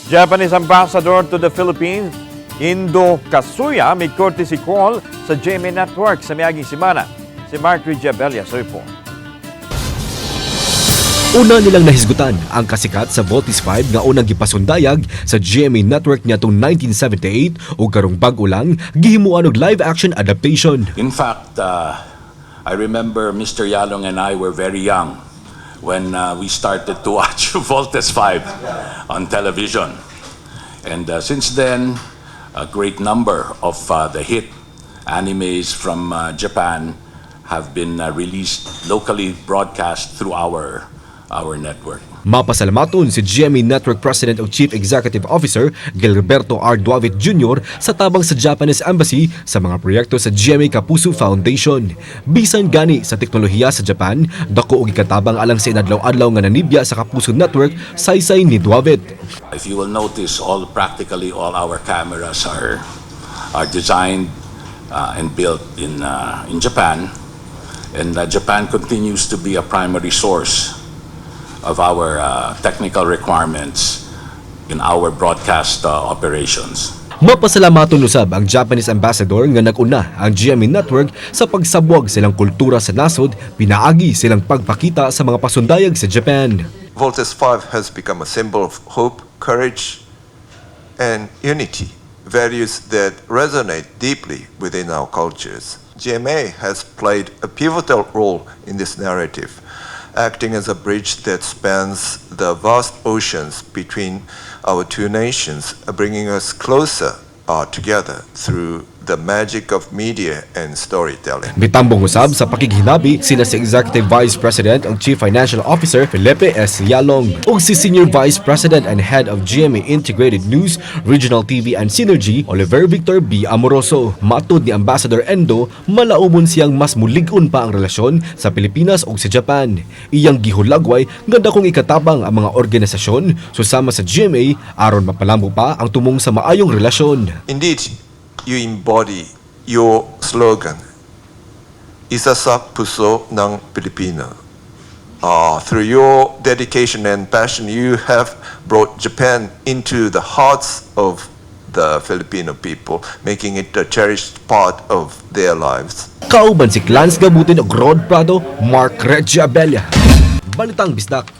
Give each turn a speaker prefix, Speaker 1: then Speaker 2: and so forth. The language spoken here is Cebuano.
Speaker 1: Japanese Ambassador to the Philippines, Endo Kazuya, may courtesy call sa GMA Network sa miaging semana. Si Mark Rijabella sa report.
Speaker 2: Una nilang nahisgutan ang kasikat sa Voltes 5 nga unang gipasundayag sa GMA Network niadtong 1978 ug karong bag-o lang gihimuan og live action adaptation.
Speaker 3: In fact, I remember Mr. Yalong and I were very young when we started to watch Voltes 5 on television. And since then, a great number of the hit animes from Japan have been released locally, broadcast through our network.
Speaker 2: Mapasalamaton si GMA Network President ug Chief Executive Officer Gilberto R. Duavit Jr. sa tabang sa Japanese Embassy sa mga proyekto sa GMA Kapuso Foundation. Bisan gani sa teknolohiya sa Japan, dako og ikatabang alang sa inadlaw-adlaw nga nanibya sa Kapuso Network, saysay ni Duavit.
Speaker 3: If you will notice, all practically all our cameras are designed and built in Japan, and Japan continues to be a primary source of our technical requirements in our broadcast operations.
Speaker 2: Mapasalamaton usab ang Japanese ambassador nga nag-una ang GMA Network sa pagsabwag silang kultura sa nasod pinaagi silang pagpakita sa mga pasundayag sa Japan.
Speaker 4: Voltes 5 has become a symbol of hope, courage, and unity, values that resonate deeply within our cultures. GMA has played a pivotal role in this narrative, acting as a bridge that spans the vast oceans between our two nations, bringing us closer together through the magic of media and storytelling.
Speaker 2: Mitambong usab sa pakighinabi sila si Executive Vice President ug Chief Financial Officer Felipe S. Yalong ug si Senior Vice President and Head of GMA Integrated News, Regional TV and Synergy Oliver Victor B. Amoroso. Matud ni Ambassador Endo, malaumon siyang mas mulig-on pa ang relasyon sa Pilipinas ug sa Japan. Iyang gihulagway nga dakong ikatabang ang mga organisasyon susama sa GMA aron mapalambo pa ang tumong sa maayong relasyon.
Speaker 4: Indeed, you embody your slogan, "Isa sa puso ng Pilipino." Through your dedication and passion, you have brought Japan into the hearts of the Filipino people, making it a cherished part of their lives.
Speaker 2: Kauban si Clans Gabutin ug Rod Prado, Mark Regia Abella. Balitang Bisdak.